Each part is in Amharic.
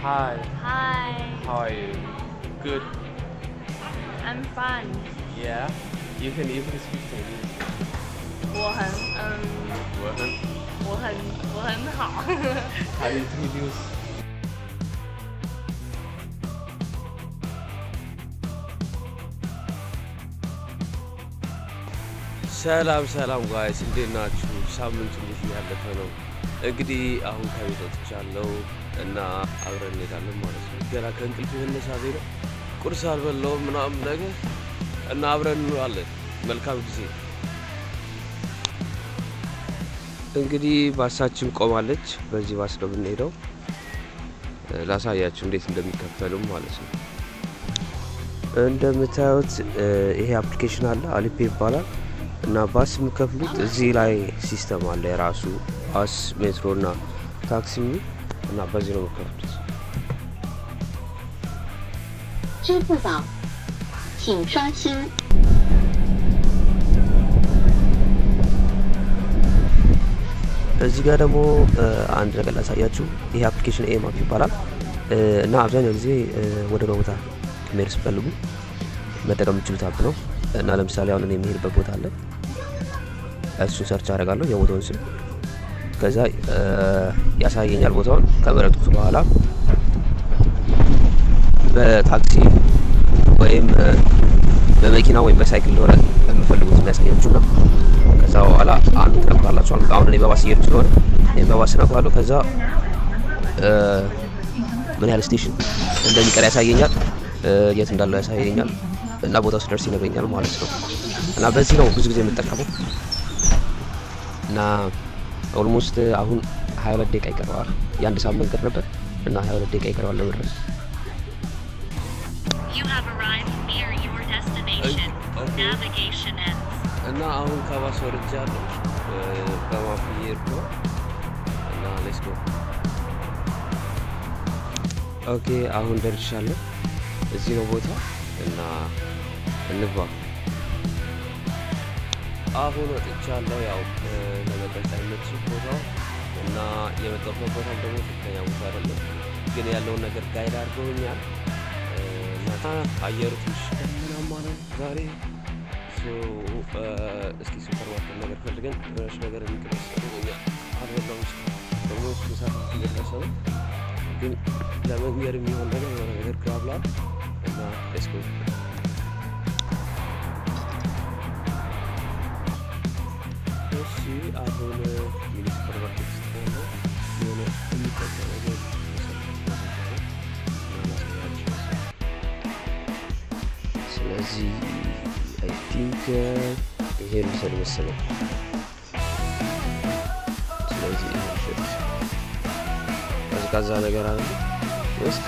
Hi. Hi. How are you? Good. I'm fine. Yeah. You can speak Chinese. 我很我很我很好。 Can you introduce? ሰላም ሰላም guys፣ እንዴት ናችሁ? ሳምንቱ እንዴት እያለፈ ነው? እንግዲህ አሁን ከቤት ወጥቻለሁ እና አብረን እንሄዳለን ማለት ነው። ገና ከእንቅልፍ መነሳቴ ነው። ቁርስ አልበላሁም ምናምን ነገር እና አብረን እንውላለን። መልካም ጊዜ። እንግዲህ ባሳችን ቆማለች። በዚህ ባስ ነው የምንሄደው። ላሳያችሁ እንዴት እንደሚከፈልም ማለት ነው። እንደምታዩት ይሄ application አለ፣ Alipay ይባላል። እና ባስ የምከፍሉት እዚህ ላይ system አለ የራሱ፣ ባስ፣ ሜትሮ እና ታክሲ የሚል፣ እና በዚህ ነው የምከፍሉት። 支付宝，请刷新。 እዚህ ጋር ደግሞ አንድ ነገር ላሳያችሁ። ይሄ application Amap ይባላል እና አብዛኛው ጊዜ ወደ ቦታ መሄድ ስትፈልጉ መጠቀም የምትችሉት app ነው። እና ለምሳሌ አሁን እኔ የምሄድበት ቦታ አለ። እሱን search አደርጋለሁ የቦታውን ስም። ከዛ ያሳየኛል ቦታውን። ከመረጥኩት በኋላ በታክሲ ወይም በመኪና ወይም በሳይክል እንደሆነ የምፈልጉት የሚያሳያችሁ ነው። ከዛ በኋላ አንዱ ትነኩታላችሁ። አሁን እኔ በባስ እየሄድኩ ስለሆነ እኔ በባስ እነካዋለሁ። ከዛ ምን ያህል station እንደሚቀር ያሳየኛል፣ የት እንዳለው ያሳየኛል እና ቦታው ስደርስ ይነግረኛል ማለት ነው። እና በዚህ ነው ብዙ ጊዜ የምጠቀመው። እና almost አሁን 22 ደቂቃ ይቀረዋል። የአንድ ሰዓት መንገድ ነበር እና 22 ደቂቃ ይቀረዋል ለመድረስ። You have arrived near your destination. Okay. Navigation ends. እና አሁን ከባስ ወርጃለሁ። በ map እየሄድኩ ነው እና let's go። Okay፣ አሁን ደርሻለሁ። እዚህ ነው ቦታ እና እንግባ። አሁን ወጥቻለሁ። ያው ለመቅረጽ አይመችም ቦታው እና የመጣሁበት ቦታም ደግሞ ትክክለኛ ቦታ አይደለም፣ ግን ያለውን ነገር guide አድርገውኛል እና አየሩ ትንሽ ደመናማ ነው ዛሬ። እስኪ ሱፐር ማርኬት ነገር ፈልገን የሆነች ነገር እንቅመስ። ርቦኛል፣ አልበላሁም እስካሁን። Almost ምሳ ሰዓት እየደረሰ ነው፣ ግን ለመንገድ የሚሆን ነገር የሆነ ነገር grab ላድርግ እና let's go። እሺ፣ አሁን mini ሱፐር ማርኬት ውስጥ ነው። የሆነ የሚጠጣ ነገር እና ላሳያችሁ። ስለዚህ I think ይሄ ልውሰድ መሰለኝ። ስለዚህ ይሄ ልውሰድ። ቀዝቃዛ ነገር አለ ወይስ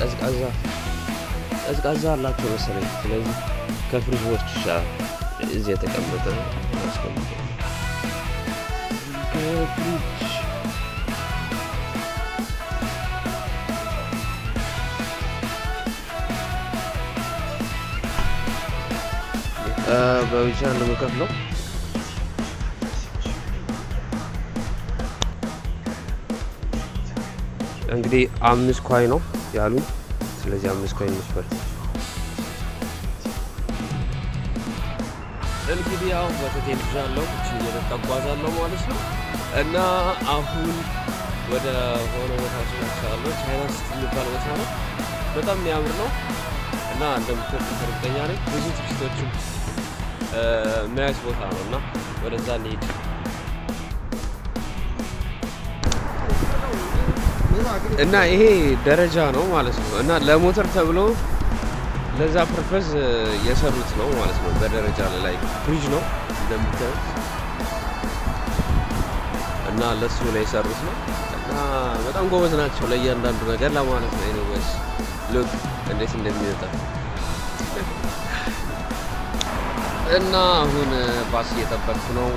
ቀዝቃዛ አላቸው መሰለኝ። ስለዚህ ከፍሪጅ ወስድ ይሻላል። እዚህ የተቀመጠ አስቀምጠ ከፍሪጅ። በ WeChat ነው የምከፍለው። እንግዲህ 5 块 ነው ያሉኝ። ስለዚህ 5 块 እንስበር። እንግዲህ ያው ወተት ይዣለሁ፣ እችን እየጠጣሁ እጓዛለሁ ማለት ነው። እና አሁን ወደ ሆነ ቦታ ወስዳቸዋለሁ። ቻይና City የሚባል ቦታ ነው። በጣም የሚያምር ነው እና እንደምትወዱት እርግጠኛ ነኝ። ብዙ ቱሪስቶችም የሚያዩት ቦታ ነው እና ወደዛ እንሂድ። እና ይሄ ደረጃ ነው ማለት ነው እና ለሞተር ተብሎ ለዛ purpose የሰሩት ነው ማለት ነው። በደረጃ ላይ bridge ነው እንደምታዩት እና ለሱ ላይ የሰሩት ነው እና በጣም ጎበዝ ናቸው ለእያንዳንዱ ነገር ለማለት ነው። Anyways, look እንዴት እንደሚወጣ። እና አሁን ባስ እየጠበቅኩ ነው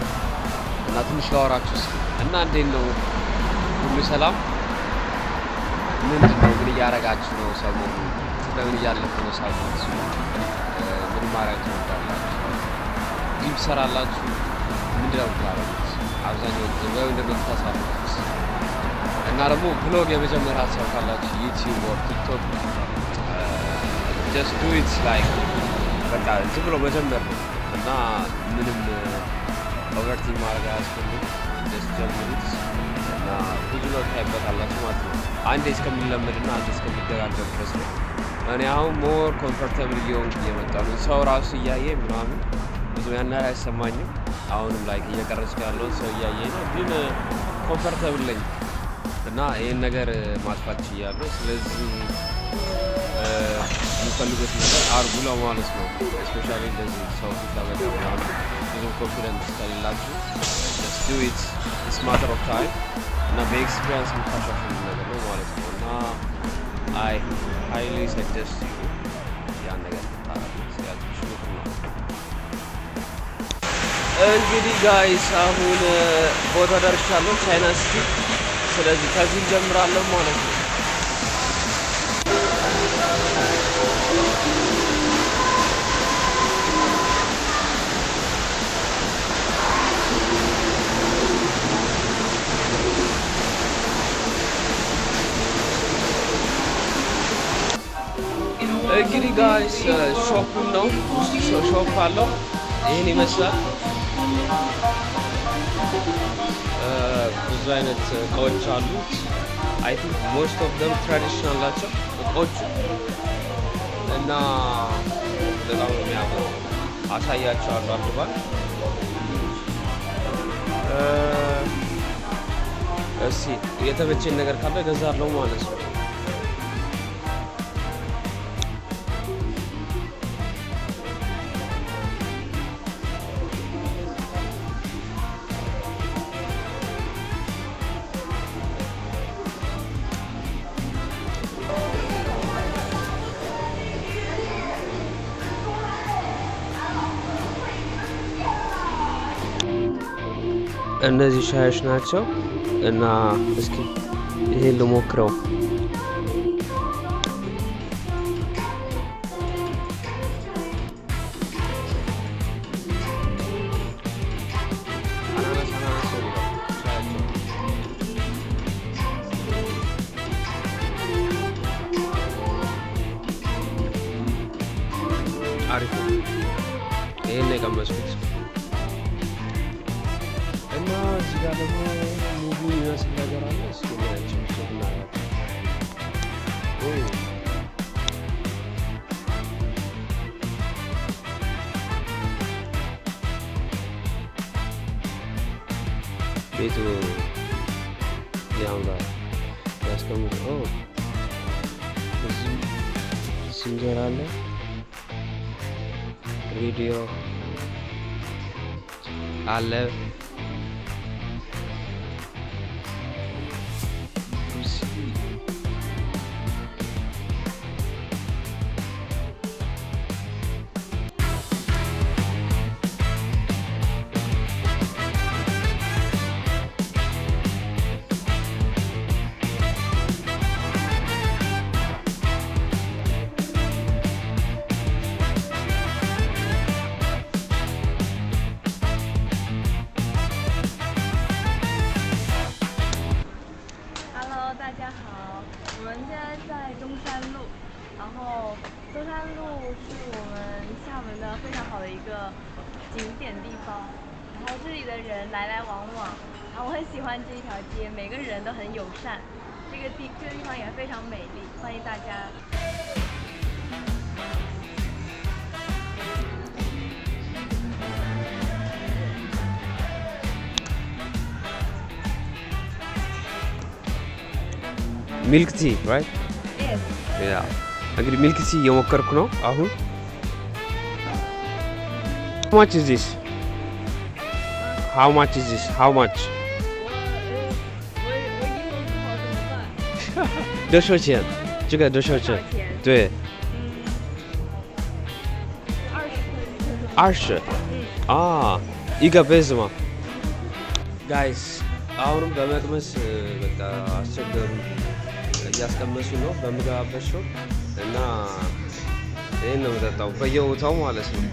እና ትንሽ ላወራችሁ እስኪ። እና እንዴት ነው? ሁሉ ሰላም? ምንድን ነው? ምን እያደረጋችሁ ነው? ሰሞኑን በምን እያለፈ ነው ሳምንቱ? ምን ማድረግ ትወዳላችሁ? ጂም ትሰራላችሁ? ምንድን ነው የምታደርጉት? አብዛኛው ጊዜ በምንድን ነው የምታሳልፉት? እና ደግሞ vlog የመጀመር ሀሳብ ካላችሁ YouTube or TikTok, just do it. Like በቃ ዝም ብሎ መጀመር ነው እና ምንም overthink ማድረግ አያስፈልግም። Just ጀምሩት እና ብዙ ለውጥ ታይበታላችሁ ማለት ነው። አንዴ እስከሚለመድና አንዴ እስከሚደጋገም ድረስ ነው። እኔ አሁን more comfortable እየሆንኩ እየመጣ ነው። ሰው ራሱ እያየ ምናምን ብዙ ያን ያህል አይሰማኝም። አሁንም like እየቀረጽኩ ያለውን ሰው እያየ ነው፣ ግን comfortable ነኝ እና ይህን ነገር ማጥፋት ችያለሁ። ስለዚህ የሚፈልጉት ነገር አርጉ ለማለት ነው። Especially እንደዚህ ሰው ፊት ለመቅረብ ምናምን ብዙም confidence ከሌላችሁ just do it. It's matter of time እና በ experience የምታሻሽሉ ነገር ነው ማለት ነው። እና I highly suggest you ያን ነገር ብታረጉት ያልኩሽ ምክር ነው። እንግዲህ guys አሁን ቦታ ደርሻለሁ፣ ቻይና City። ስለዚህ ከዚህ እንጀምራለን ማለት ነው። እንግዲህ guys shop ኡን ነው፣ ውስጡ shop አለው። ይህን ይመስላል። ብዙ አይነት እቃዎች አሉት። I think most of them traditional ናቸው እቃዎቹ እና በጣም ነው የሚያምረው። አሳያቸዋለሁ አንድ ባል። እስኪ የተመቸኝ ነገር ካለ ገዛለሁ ማለት ነው። እነዚህ ሻዮች ናቸው እና እስኪ ይሄን ልሞክረው። አናናስ አናናስ ነው የሚለው ሻያቸው። አሪፍ ነው። ይሄን ነው የቀመስኩት። እና እዚህ ጋር ደግሞ movie የሚመስል ነገር አለ። እስኪ እናያቸው፣ check እናያቸው። ኦ፣ ቤቱ ያምራል። ያስቀምጡ። ኦ፣ እዚህ ሲንጀር አለ፣ ሬዲዮ አለ። ብሩስሊ። Hello，大家好，我们现在在中山路，然后中山路是我们厦门的非常好的一个景点地方，然后这里的人来来往往，然后我很喜欢这一条街，每个人都很友善，这个地方也非常美丽，欢迎大家。 Milk tea, right? Yes. Yeah, እንግዲህ milk tea እየሞከርኩ ነው አሁን። How much is this? How much is this? How much? 我我英文不好怎么办？多少钱？这个多少钱？多少钱？对，20。 20啊，一个杯子吗？Guys አሁንም በመቅመስ በቃ አስቸገሩ፣ እያስቀመሱ ነው በምገባበት shop እና ይህን ነው የምጠጣው በየቦታው ማለት ነው።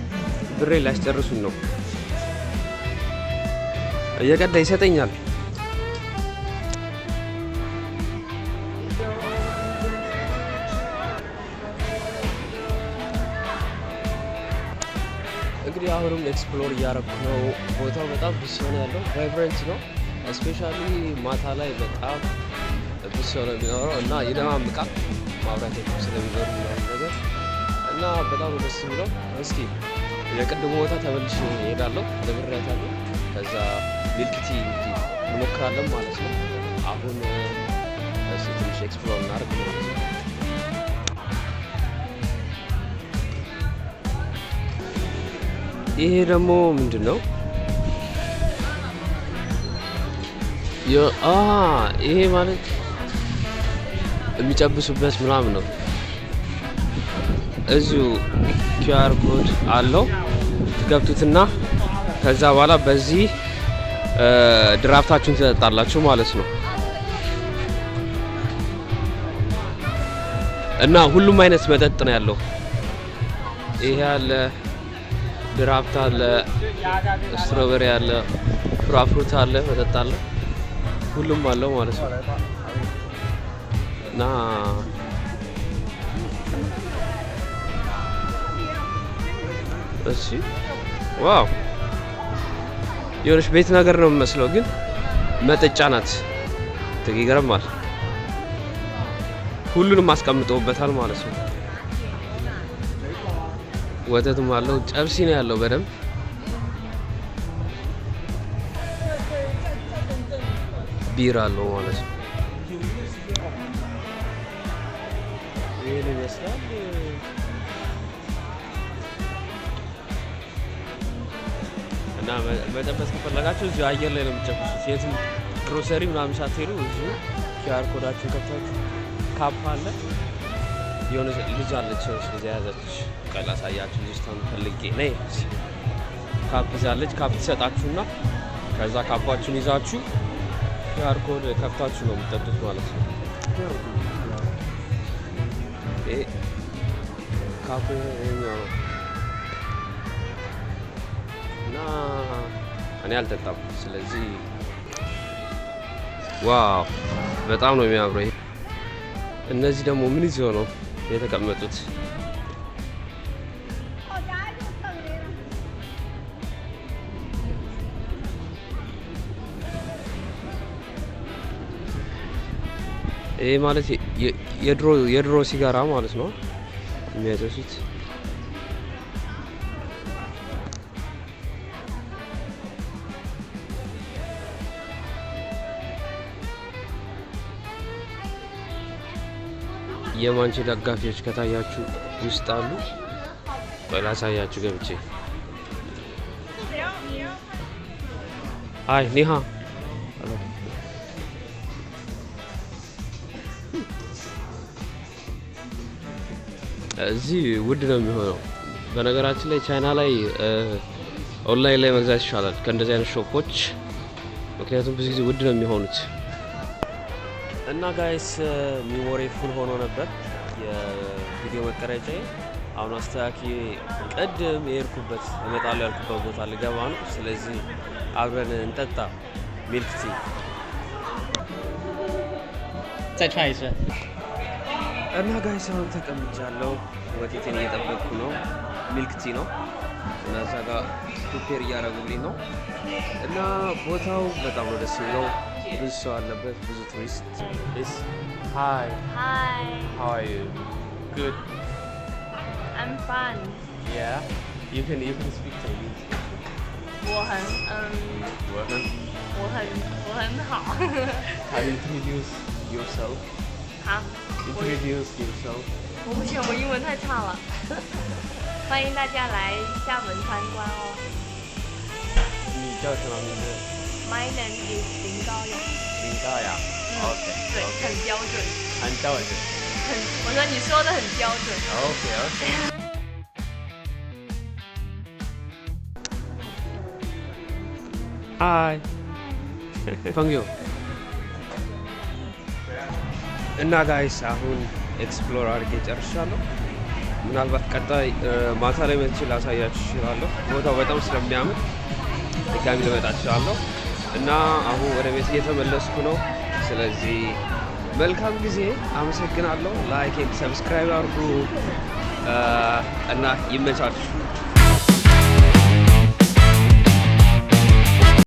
ብሬ ሊያስጨርሱን ነው። እየቀዳ ይሰጠኛል። አሁንም explore እያረኩ ነው። ቦታው በጣም ብዙ ሰው ነው ያለው፣ vibrant ነው። Especially ማታ ላይ በጣም ብዙ ሰው ነው የሚኖረው እና ይደማምቃል፣ ማብራት ስለሚኖር ምናምን ነገር እና በጣም ነው ደስ የሚለው። እስኪ የቅድሙ ቦታ ተመልሼ እሄዳለሁ፣ ነግሬያታለሁ። ከዛ milk tea እንግዲህ እንሞክራለን ማለት ነው። አሁን እስኪ ትንሽ explore እናደርግ ማለት ነው። ይሄ ደግሞ ምንድን ነው? ይሄ ማለት የሚጨብሱበት ምናምን ነው። እዚሁ QR code አለው፣ ትገብቱትና ከዛ በኋላ በዚህ ድራፍታችሁን ትጠጣላችሁ ማለት ነው። እና ሁሉም አይነት መጠጥ ነው ያለው። ይሄ አለ፣ ድራፍት አለ፣ strawberry አለ፣ ፍራፍሩት አለ፣ መጠጥ አለ፣ ሁሉም አለው ማለት ነው። እና እሺ፣ wow፣ የሆነች ቤት ነገር ነው የሚመስለው፣ ግን መጠጫ ናት። ይገርማል። ሁሉንም አስቀምጠውበታል ማለት ነው። ወተትም አለው፣ ጨብሲ ነው ያለው በደንብ። ቢራ አለው ማለት ነው። ይህን ይመስላል። እና መጨበስ ከፈለጋችሁ እዚሁ አየር ላይ ነው የምትጨብሱት። የትም ግሮሰሪ ምናምን ሳትሄዱ እዚሁ QR code ኣችሁን ከፍታችሁ cup አለ። የሆነ ልጅ አለች፣ የሆነች ልጅ የያዘች፣ ቆይ ላሳያችሁ። ልጅቷን ፈልጌ ነይ። Cup ይዛለች። Cup ትሰጣችሁና ከዛ cup ኣችሁን ይዛችሁ QR code ከፍታችሁ ነው የምትጠጡት ማለት ነው። ይሄ cup ይሄኛው ነው እና እኔ አልጠጣም። ስለዚህ wow፣ በጣም ነው የሚያምረው። ይሄ እነዚህ ደግሞ ምን ይዘው ነው የተቀመጡት? ይሄ ማለት የድሮ ሲጋራ ማለት ነው የሚያጨሱት። የማንቼ ደጋፊዎች ከታያችሁ ውስጥ አሉ። ቆይ ላሳያችሁ ገብቼ። Hi፣ 你好። እዚህ ውድ ነው የሚሆነው። በነገራችን ላይ ቻይና ላይ ኦንላይን ላይ መግዛት ይሻላል ከእንደዚህ አይነት shop ኦች፣ ምክንያቱም ብዙ ጊዜ ውድ ነው የሚሆኑት። እና guys፣ memory full ሆኖ ነበር የቪዲዮ መቀረጫዬ። አሁን አስተካክዬ ቅድም የሄድኩበት እመጣለሁ ያልኩበት ቦታ ልገባ ነው። ስለዚህ አብረን እንጠጣ milk tea። 再串一次。 እና guys፣ አሁን ተቀምጫለሁ። ወተቴን እየጠበቅኩ ነው። Milk tea ነው እና እዛ ጋር prepare እያደረጉልኝ ነው። እና ቦታው በጣም ነው ደስ የሚለው። ብዙ ሰው አለበት፣ ብዙ ቱሪስት። Hi. Hi. How are you? Good. I'm fine. Yeah, you can speak Chinese. 我很我很我很好。 Can you introduce yourself? 好， Introduce yourself. 我不行，我英文太差了。欢迎大家来厦门参观哦。你叫什么名字？ My name is 林高雅。林高雅。OK。对，很标准。很标准。很，我说你说的很标准。 OK。Hi. Thank you. እና guys፣ አሁን explore አድርጌ ጨርሻለሁ። ምናልባት ቀጣይ ማታ ላይ መጥቼ ላሳያችሁ እችላለሁ። ቦታው በጣም ስለሚያምር ድጋሚ ልመጣ እችላለሁ። እና አሁን ወደ ቤት እየተመለስኩ ነው። ስለዚህ መልካም ጊዜ። አመሰግናለሁ። Like and subscribe አድርጉ እና ይመቻችሁ።